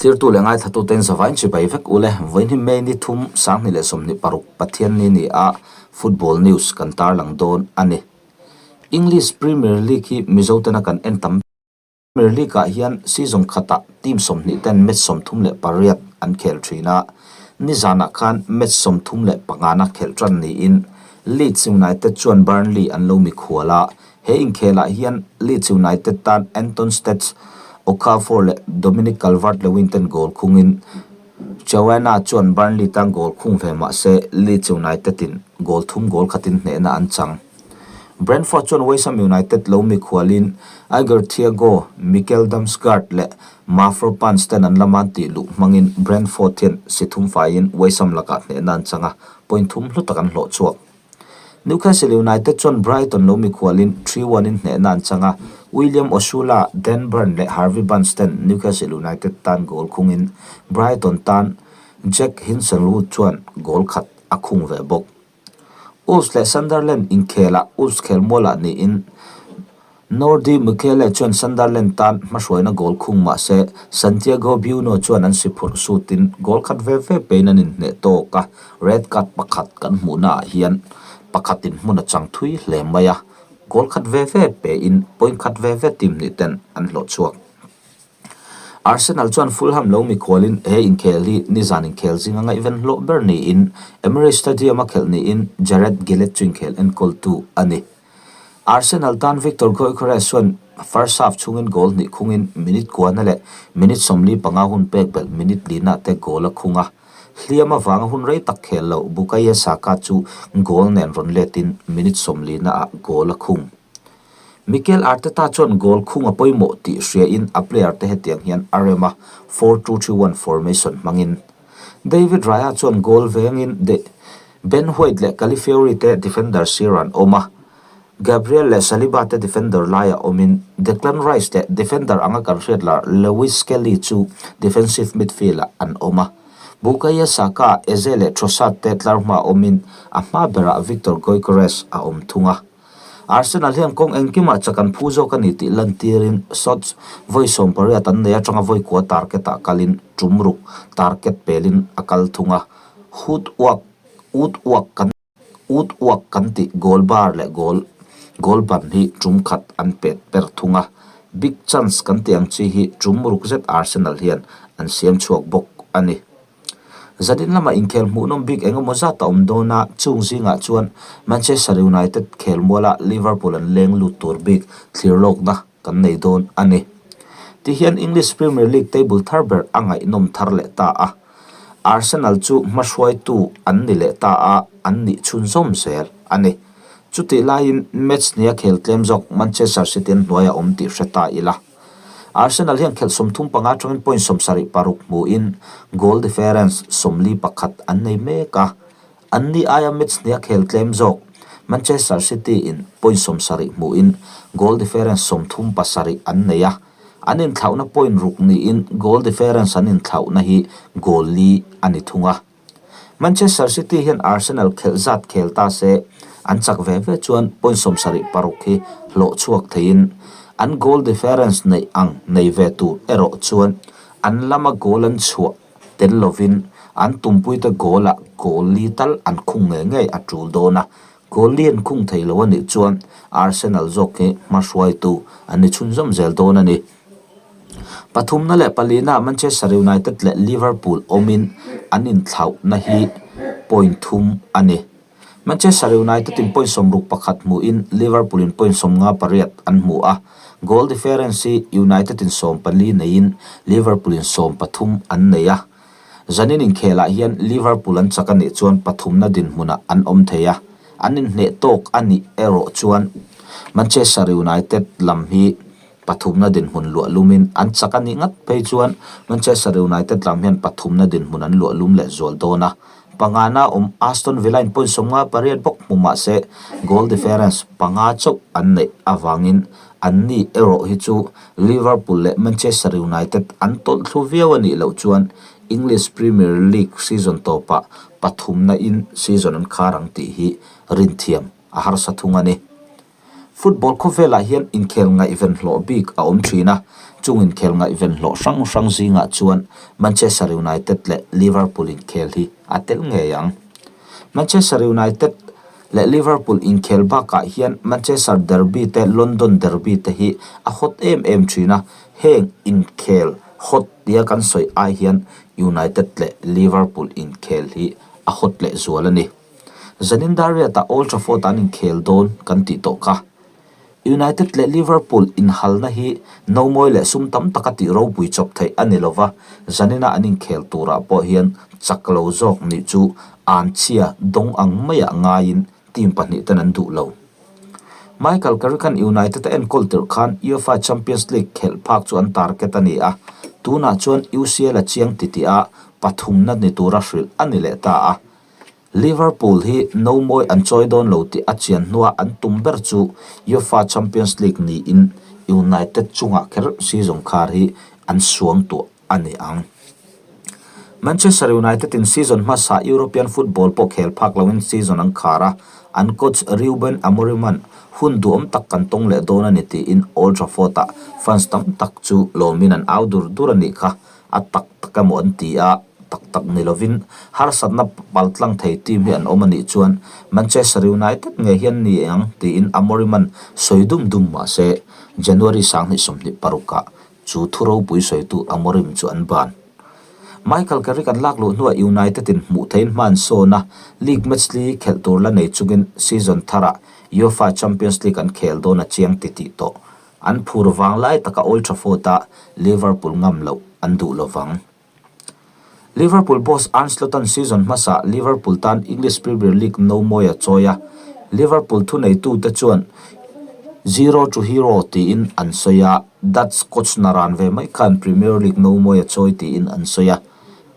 Thlirtu leh ngaithlatuten zavain chibai vek ule vawiin hi May ni thum 2026 Pathianni ni a football news kan tarlang dawn a ni. English Premier League hi Mizo tena kan en tam Premier League ah hian season khatah team 20 ten match 38 an khel thin a, nizanah khan match 35 na khelh tan niin Leeds United chuan Burnley an lo mikhual a, He inkhelah hian Leeds United tan Anton Stach, Okafor leh Dominic Calvert-Lewin ten goal khungin Joanna chuan Burnley tan goal khung ve mah se Leeds United in goal thum goal khatin hnehna an chang. Brentford chuan West Ham United lo mikhualin Igor Thiago, Mikkel Damsgaard leh Mavropanos ten an lama an tih luh hmangin Brentford hian si thum faiin West Ham lakah hnehna an chang a, point thum hlu tak an hlawh chhuak. Newcastle United chuan Brighton lo mikhualin 3-1 in hnehna an chang a, William Osula, Dan Burn leh Harvey Barnes ten Newcastle United tan goal khungin Brighton tan Jack Hinshelwood chuan goal khat a khung ve bawk. Wolves leh Sunderland inkhelah Wolves khelmualah niin Nordi Mukiele chuan Sunderland tan hmahruaina goal khung mah se Santiago Bueno chuan an si phurh sutin goal khat ve ve pein an inhneh tawk a, red card pakhat kan hmuhna ah hian pakhatin hmun a chang thui hle mai a, goal khat ve ve pein point khat ve ve team hnih ten an hlawh chhuak. Arsenal chuan Fulham lo mikhualin he inkhel hi nizan inkhel zinga ngaihven hlawh ber niin Emirates Stadium a khelh niin Jarred Gillett chu inkhel enkawltu a ni. Arsenal tan Viktor Gyökeres chuan first half chhungin goal hnih khungin minute kuana leh minute 45 hun pek belh minute lina te goal a khung a. Hliam avanga hun rei tak khel loh Bukayo Saka chu goal nen rawn letin minute 40 ah goal a khung. Mikel Arteta chuan goal khung a pawimawh tih hriain a player te hetiang hian a rem a, 4-2-3-1 formation hmangin. David Raya chuan goal vengin Ben White leh Calafiori te defender sir an awm a, Gabriel leh Saliba te defender laiah awmin Declan Rice leh defender anga kan hriat lar Lewis Skelly chu defensive midfield-ah an awm a. Bukayo Saka, Eze leh Trossard te tlar hmaah awmin a hma berah Viktor Gyökeres a awm thung a. Arsenal hian kawng engkimah chak an phu zawk a ni tih lantirin shots vawi 18 an nei atanga vawi kua target-ah kalin tum ruk target pelin a kal thung a. Hut uak, ut uak kan, ut uak kan tih goal bar leh goal, goal ban hi tum khat an pet per thung a. Big chance kan tih ang chi hi tum ruk zet Arsenal hian an siam chhuak bawk a ni. Zanin lamah inkhel hmuhnawm bik eng emaw zat a awm dawn a, chung zingah chuan Manchester United khelmuala Liverpool an leng lut tur bik thlir lawkna kan nei dawn a ni. Tihian English Premier League table thar ber a ngaihnawm thar leh ta a, Arsenal chu hmahruaitu an ni leh ta a, an nih chhunzawm zel a ni. Chutih laiin match hnia khel tlem zawk Manchester City an hnuaiah awm tih hre ta ila. Arsenal hian khelh 35 atangin point 76 hmuin goal difference 41 an nei mek a, an ni aia match hnia khel tlem zawk Manchester City in point 70 hmuin goal difference 37 an nei a, an inthlauhna point ruk niin goal difference an inthlauhna hi goal li a ni thung a. Manchester City hian Arsenal khelh zat khel ta se an chak ve ve chuan point 76 hi hlawh chhuak theiin an goal difference neih ang nei ve tur erawh chuan an lama goal an chhuah tel lovin an tumpuite goal ah goal li tal an khung ngei ngei a tul dawn a, goal li an khung thei lo a nih chuan Arsenal zawk hi hmahruaitu an ni chhunzawm zel dawn a ni. Pathumna leh palina Manchester United leh Liverpool awmin an inthlauhna hi point thum a ni. Manchester United in point 61 hmuhin Liverpool in point 58 an hmu a, goal difference hi United in 14 neiin Liverpool in 13 an nei a. Zanin inkhelah hian Liverpool an chak a nih chuan pathumna dinhmunah an awm thei a, an inhneh tawk a nih erawh chuan Manchester United lam hi pathumna dinhmun luah lumin an chak a nih ngat phei chuan Manchester United lam hian pathumna dinhmun an luah lum leh zual dawn a. Pangana awm Aston Villa in point 58 bawk hmu mah se goal difference panga chauh an neih avangin an ni erawh hi chu Liverpool leh Manchester United an tawlh thlu viau a nih loh chuan English Premier League season tawpah pathumna in season an khar ang tih hi rinthiam a harsa thung a ni. Football khawvelah hian inkhel ngaihven hlawh bik a awm thin a, chung inkhel ngaihven hlawh hrang hrang zingah chuan Manchester United leh Liverpool inkhel hi a tel ngei ang. Manchester United leh Liverpool inkhel bakah hian Manchester Derby te London Derby te hi a hot em em thin a, heng inkhel hot tia kan sawi ai hian United leh Liverpool inkhel hi a hot lehzual a ni. Zanin Dariat-ah Old Trafford-ah an inkhel dawn kan tih tawh kha. United leh Liverpool inhalna hi nomawi leh sum tam taka tih ropui chawp theih a ni lo va, zanina an inkhel turah pawh hian chak lo zawk nih chu anchhia dawng ang maiah ngaiin team pahnihten an duh lo. Michael Carrick-a'n United a enkawl tirh khan UEFA Champions League khelh phak chu an target a ni a, tunah chuan UCL a chiang titih a, pathumna ni tura hrilh a ni leh ta a. Liverpool hi nomawi an chawi dawn lo tih a chian hnuah an tum ber chu UEFA Champions League niin United chungah kher season khar hi an suang tuah a ni ang. Manchester United in season hmasa European football pawh khel phak loin season an khar a, an coach Ruben Amorim-a'n hun duhawm tak kan tawng leh dawn a ni tiin Old Trafford-ah fans tam tak chu lawmin an au dur dur a nih kha. A tak tak emaw an ti a, tak tak ni lovin harsatna paltlang thei team hi an awm a nih chuan Manchester United ngei hian ni ang tiin Amorim-a'n sawi dum dum mah se January 2026 ah chu thu ropui sawitu Amorim chu an ban. Michael Carrick an lak luh hnuah United-in hmuh theihin hma an sawn a, league match li khelh tur la nei chungin season tharah UEFA Champions League an khel dawn a chiang titih tawh. An phur vang lai taka Old Trafford-a Liverpool ngam loh an duh lo vang. Liverpool boss Arne Slot-a'n season hmasa Liverpool tan English Premier League nomawi a chawi a, Liverpool thuneitute chuan Zero to hero tiin an sawi a, Dutch coach naran ve mai khan Premier League nomawi a chawi tiin an sawi a.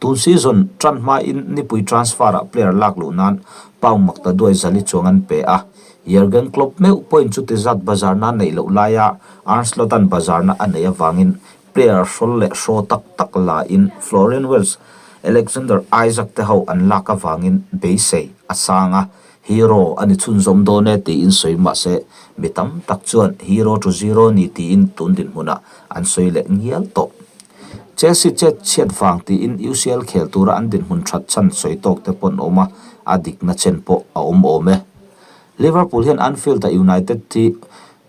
Tun season tan hmain nipui transfer-ah player lak luh nan pound maktaduai zali chuang an pe a, Jurgen Klopp meuh pawhin chuti zat bazarna a neih loh laia Arne Slot-a'n bazarna a neih avangin player hrawl leh hraw tak tak lain Florian Wirtz, Alexander Isak te ho an lak avangin beisei a sang a, hero a ni chhunzawm dawn e tiin sawi mah se mi tam tak chuan hero to zero ni tiin tun dinhmunah an sawi leh ngial tawh. Chelsea chet chhiat vang tiin UCL khel tura an dinhmun that chhan sawi tawk te pawh an awm a, a dikna chen pawh a awm awm e. Liverpool hian Anfield-a United hi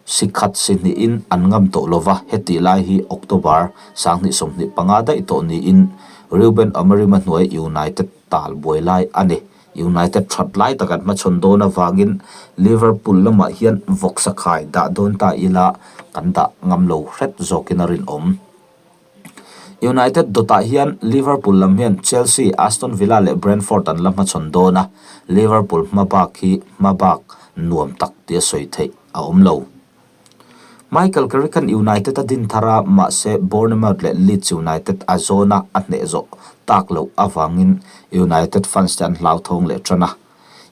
si khat si hnihin an ngam tawh lo va, hetih lai hi October 2025 daih tawh niin Ruben Amorim-a hnuai United tal buai lai a ni. United that lai tak an hmachhawn dawn avangin Liverpool lamah hian vawksa khai dah dawn ta ila kan dah ngam lo hret zawkin a rinawm. United dawtah hian Liverpool lam hian Chelsea, Aston Villa leh Brentford an la hmachhawn dawn a, Liverpool hma bak hi hma bak nuam tak tia sawi theih a awm lo. Michael Carrick-a'n United a din thar a, mahse Bournemouth leh Leeds United a zawna a hneh zawh tak loh avangin United fans te an hlauthawng leh tan a.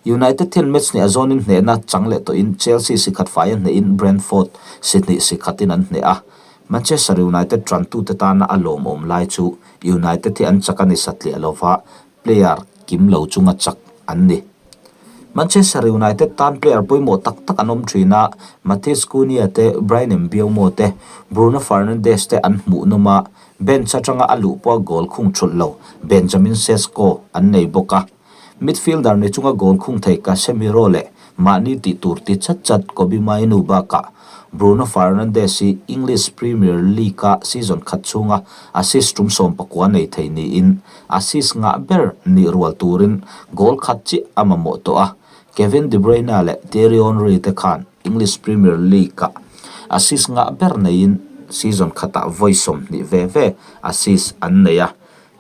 United hian match hnih a zawnin hnehna chang leh tawhin Chelsea si khat fai a hnehin Brentford si hnih si khatin an hneh a. Manchester United tantute tana a lawmawm lai chu United hi an chak a ni satliah lova, player kim lo chunga chak an ni. Manchester United tan player pawimawh tak tak an awm thin a, Matheus Cunha te, Bryan Mbeumo te, Bruno Fernandes te an hmuhnawm a, bench atanga a luh pawha goal khung thulh lo Benjamin Sesko an nei bawk a. Midfielder ni chunga goal khung thei Casemiro leh mahni tih tur ti chat chat Kobbie Mainoo bakah Bruno Fernandes hi English Premier League-a season khat chhunga assist tum 19 nei thei niin assist ngah ber nih rual turin goal khat chiah a mamawh tawh a, Kevin De Bruyne leh Thierry Henry te khan English Premier League-ah assist ngah ber neiin season khatah vawi 20 ve ve assist an nei a.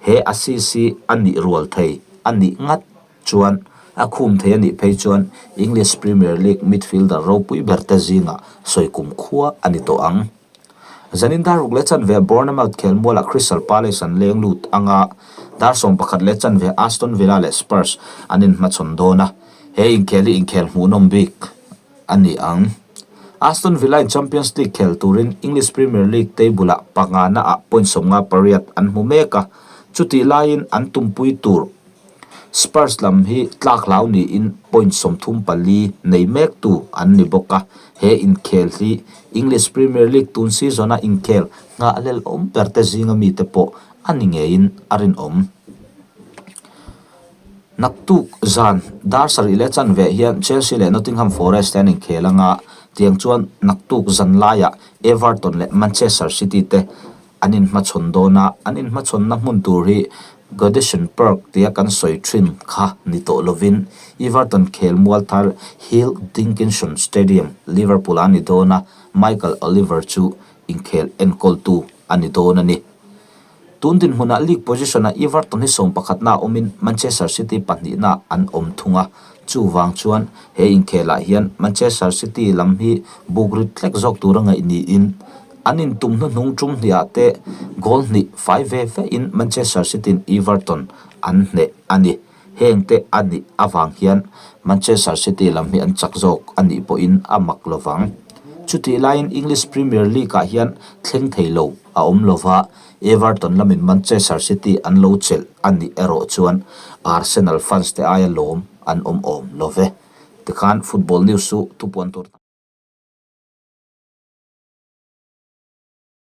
He assist hi a nih rual thei a nih ngat chuan a khum thei a nih phei chuan English Premier League midfielder ropui ber te zingah sawi kum khua a ni tawh ang. Zanin dar ruk leh chanve Bournemouth khelmualah Crystal Palace an leng lut ang a, dar 11 leh chanve Aston Villa leh Spurs an inhmachhawn dawn a, he inkhel hi inkhel hmuhnawm bik a ni ang. Aston Villa in Champions League khel turin English Premier League table-ah pangana ah point 58 an hmu mek a, chutih laiin an tumpui tur. Spurs lam hi tlak hlau niin point 34 nei mektu an ni bawk a, he inkhel hi English Premier League tun season-a inkhel nghahhlel awm ber te zinga mite pawh a ni ngeiin a rinawm. Naktuk zan dar sarih leh chanve hian Chelsea leh Nottingham Forest te an inkhel anga, tiang chuan naktuk zan laiah Everton leh Manchester City te an inhmachhawn dawn a, an inhmachhawnna hmun tur hi Goodison Park tia kan sawi thin kha ni tawh lovin Everton khel mual thar Hill Dinkinson Stadium, Liverpool ah a ni dawn a, Michael Oliver chu inkhel enkawltu a ni dawn a ni. Tun dinhmunah league position-ah Everton hi sawmpakhatna awmin Manchester City pahnihna an awm thung a, chuvang chuan he inkhelah hian Manchester City lam hi buk rit hlek zawk tura ngaih niin an intum hnuhnung tum hnihah te goal hnih fai ve vein Manchester City-in Everton an hneh a ni. Heng te a nih avang hian Manchester City lam hi an chak zawk a nih pawhin a mak lo vang. Chutih laiin English Premier League-ah hian thleng thei lo a awm lo va, Everton lamin Manchester City an lo chelh a nih erawh chuan Arsenal fans te aia lawm an awm awm lo ve. Tikhan football news chu thupuan tur.